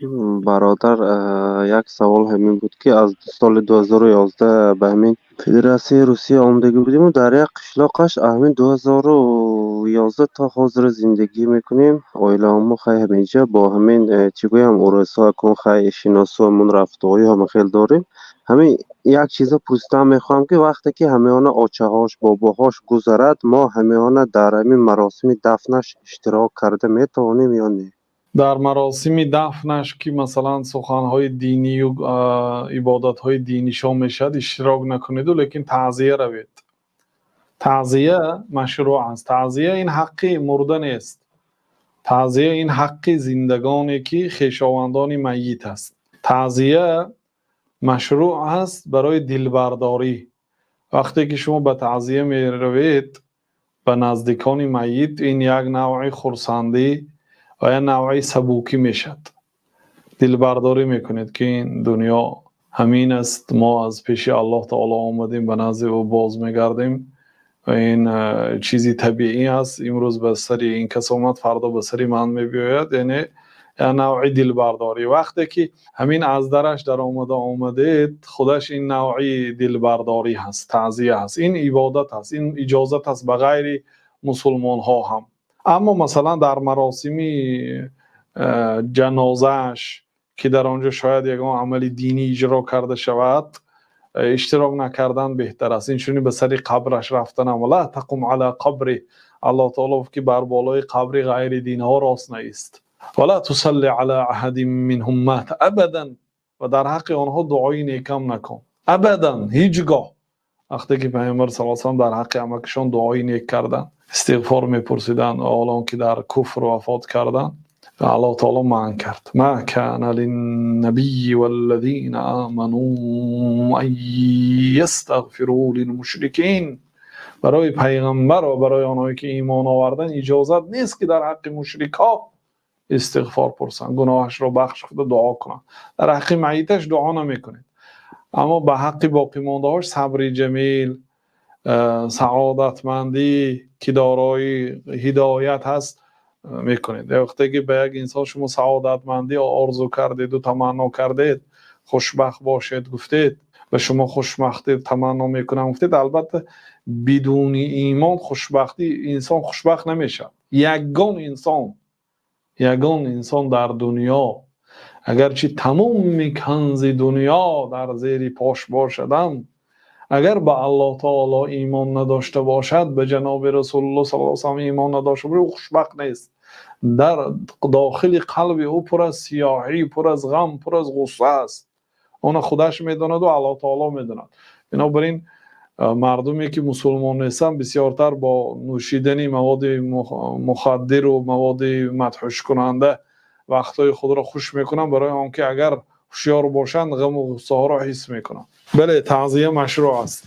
Бародар, як савол ҳамин буд, ки аз соли 2011 ба ҳамин Федератсияи Русия омадагӣ будиму дар як қишлоқаш ҳамин 2011 то ҳозир зиндагӣ мекунем. Оилаҳомо хай ҳаминҷа бо ҳамин, чӣ гӯям, урусҳо акун хай шиносуамон, рафтуои ҳама хел дорем. Ҳамин як чизо пурсидан мехоҳам, ки вақте ки ҳамиёна очаҳош, бобоҳош гузарад, мо ҳамиёна дар ҳамин маросими дафнаш иштирок карда метавонем ё не? Дар маросими дафнаш, ки масалан суханҳои динию ибодатҳои динишон мешавад, иштирок накунеду, лекин таъзия равед. Таъзия машрӯъ аст. Таъзия ин ҳаққи мурда нест, таъзия ин ҳаққи зиндагоне, ки хешовандони майит аст. Таъзия машрӯъ аст барои дилбардорӣ. Вақте ки шумо ба таъзия меравед ба наздикони майит, ин як навъи хурсандӣ ва як навъи сабукӣ мешавад. Дилбардорӣ мекунед, ки ин дунё ҳамин аст, мо аз пеши Аллоҳ таоло омадем, ба назди ӯ боз мегардем ва ин чизи табиӣ аст. Имрӯз ба сари ин кас омад, фардо ба сари ман мебиёяд. Яъне як навъи дилбардорӣ. Вақте ки ҳамин аз дараш даромада омадед, худаш ин навъи дилбардорӣ ҳаст, таъзия ҳаст, ин ибодат аст, ин иҷозат аст ба ғайри мусулмонҳо ҳам. Аммо масалан дар маросими ҷанозааш, ки дар он ҷо шояд ягон амали динӣ иҷро карда шавад, иштирок накардан беҳтар аст. Инчунин ба сари қабраш рафтанам. Ла тақум ала қабри, Аллоҳ таоло гуфт, ки бар болои қабри ғайри динҳо рост наист. Вала тусалли ала аҳадин минҳум мата абадан, ва дар ҳаққи онҳо дуои некам накун абадан, ҳеҷ гоҳ. Вақте ки Пайғамбар саллаллоҳу алайҳи васаллам дар ҳаққи амакишон дуои нек карданд, истиғфор мепурсиданд ва ҳоло ки дар куфр вафот карданд, Аллоҳ таоло манъ кард: ма кана линнабийи валлазина аману ан ястағфиру лилмушрикин. Барои пайғамбар ва барои онҳое, ки имон оварданд, иҷозат нест, ки дар ҳаққи мушрикҳо истиғфор пурсанд, гуноҳашро бахш худо дуо кунанд. Дар ҳаққи майиташ дуо намекунед, аммо ба ҳаққи боқимондаҳош сабри ҷамил, саодатмандӣ, ки дорои ҳидоят ҳаст, мекунед. Вақте ки ба як инсон шумо саодатмандӣ орзу кардеду таманно кардед, хушбахт бошед гуфтед, ба шумо хушбахтӣ таманно мекунам гуфтед, албатта, бидуни имон хушбахтӣ, инсон хушбахт намешавад. Ягон инсон дар дунё, агарчи тамоми канзи дунё дар зери пош бошадам, агар ба Аллоҳ таоло имон надошта бошад, ба ҷаноби Расулуллоҳ саллаллоҳу алайҳи васаллам имон надошта бошад, ӯ хушбахт нест. Дар дохили қалби ӯ пур аз сиёҳӣ, пур аз ғам, пур аз ғусса аст. Она худаш медонаду Аллоҳ таоло медонад. Бинобар ин мардуме, ки мусулмон нестанд, бисёртар бо нӯшидани маводи мухаддиру маводи мадҳушкунанда вақтҳои худро хуш мекунанд, барои он ки агар ҳушёр бошанд, ғаму ғуссаҳоро ҳис мекунанд. Бале, таъзия машрӯъ аст.